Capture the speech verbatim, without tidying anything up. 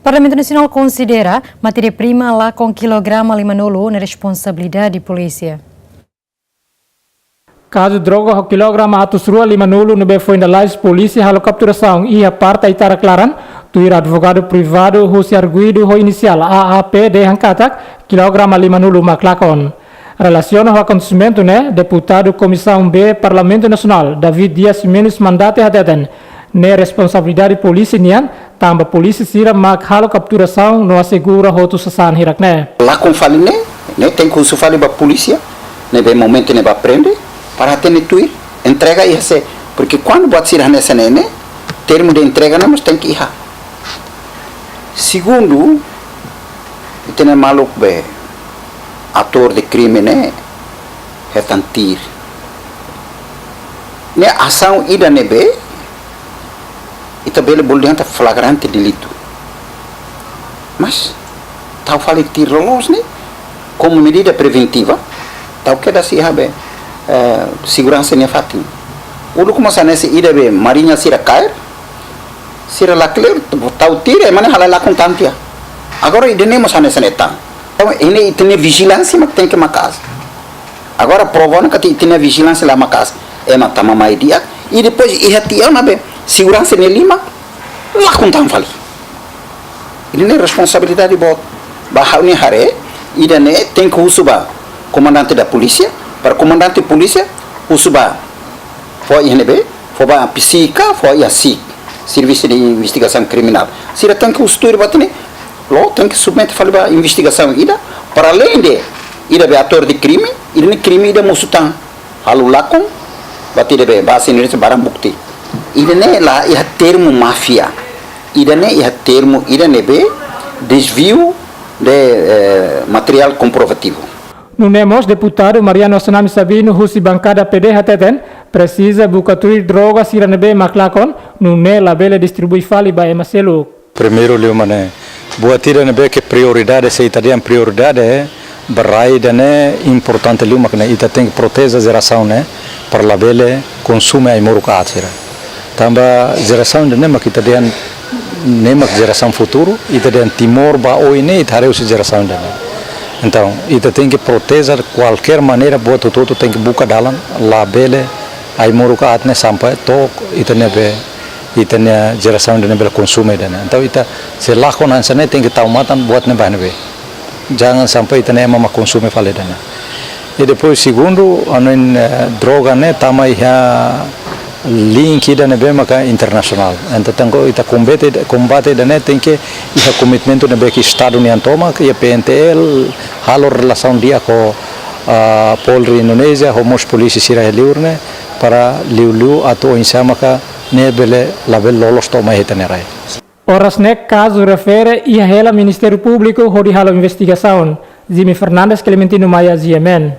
Parlamentu Nasionál konsidera matéria-prima lakon kilograma limanulu ne'e responsabilidade polísia. Kazu droga ho kilograma atus rua limanulu ne'ebé foin lalais polísia halo kapturasaun iha Parta Aitarak laran, tuir advogadu privadu husi arguidu ho inisiál A A P dehan katak kilograma limanulu mak lakon. Relasiona ho akontesimentu ne'e, deputadu Komisaun B Parlamentu Nasionál, David Dias Ximenes Mandate hateten, ne'e responsabilidade polísia nian, tanba polísia sira mak halo kapturasaun no asegura hotu sasán hirak ne'e. Lakon fali ne'e, ne'e tenke husu fali ba polísia, ne'ebé momentu ne'e ba prende, para hatene tuir, entrega iha sé, porque kuandu buat sira hanesan ne'e, termu de entrega ne'e mós tenke iha. Segundu, ita-nia maluk be autór de krime ne'e hetan tiir. Ne'e asaun ida ne'ebé ita bele bolu dehan flagrante delitu. Mas tau fali tiir loloos ne'e, komu medida preventiva, tau kedas iha be, eh, seguransa nia fatin. Uluk mós hanesan ida be mariña sira kaer, sira lakleur, tau tiir, ema ne'e halai lakon tan tiha. Agora ida-ne'e mós hanesan ne'e tan. Entaun, ne'e ita-nia vijilánsia mak tenke maka'as. Agora prova ona katak ita-nia vijilánsia la maka'as, ema tama mai di'ak, i depois iha tiha ona be seguransa nia liman, lakon tan fali. Ida-ne'e responsabilidade boot. Ba ha'u-nia haree, ida-ne'e tenke husu ba komandante da polísia, para komandante polísia husu ba fó iha ne'ebé, fó ba psíkika, fó iha SIK, Servisu de Investigasaun Kriminál. Sira tenke husu tuir buat ne'e, loos tenke submete fali ba investigasaun ida, para além de ida be autór de krime, ida-ne'e krime ida mosu tan, halo lakon, buat ida be, ba sini barang bukti. Ida-ne'e la iha termu máfia. Ida-ne'e iha termu ida ne'ebé desviu de, eh, materiál komprovativu. Nune'e mós deputadu Mariano Assunami Sabino husi bankada P D hateten, presiza buka tuir droga sira ne'ebé mak lakon, nune'e labele distribui fali ba ema seluk. Primeiru liu mak ne'e, buat ida ne'ebé ke prioridade, se ita dehan prioridade, ba rai ida-ne'e importante liu mak ne'e, ita tenke proteje jerasaun ne'e, para labele konsume ai-moruk aat sira. Tanba jerasaun ida-ne'e mak ita dehan ne'e mak jerasaun futuru, ita dehan Timor ba oin ne'e, ita haree husi jerasaun ida-ne'e. Entaun, ita tenke proteje kualkér maneira, buat hotu-hotu tenke buka dalan, labele ai-moruk aat ne'e sampai to'o ita-nia be, ita-nia jerasaun ida-ne'e bele konsume ida-ne'e. Entaun ita, se lakon hanesan ne'e tenke tau matan buat ne'e ba ne'ebé. Jangan sampai ita-nia ema mak konsume fali ida-ne'e. I depois segundu, anu in, eh, droga ne'e tama iha link ida ne'ebé maka internasionál. Entaun tenke ita kombate, kombate ida-ne'e tenke iha komitmentu ne'ebé ke Estadu nian tomak, iha P N T L, halo relasaun di'ak ho, ah, Polri Indonézia, ho mós polísia sira iha liur ne'e, para liuliu atu oinsá maka ne'e bele labele loloos to'o mai iha ita-nia rai. Oras ne'e kazu refere iha hela Ministériu Públiku hodi halo investigasaun. Jimmy Fernandes, Clementino Maia, G M N.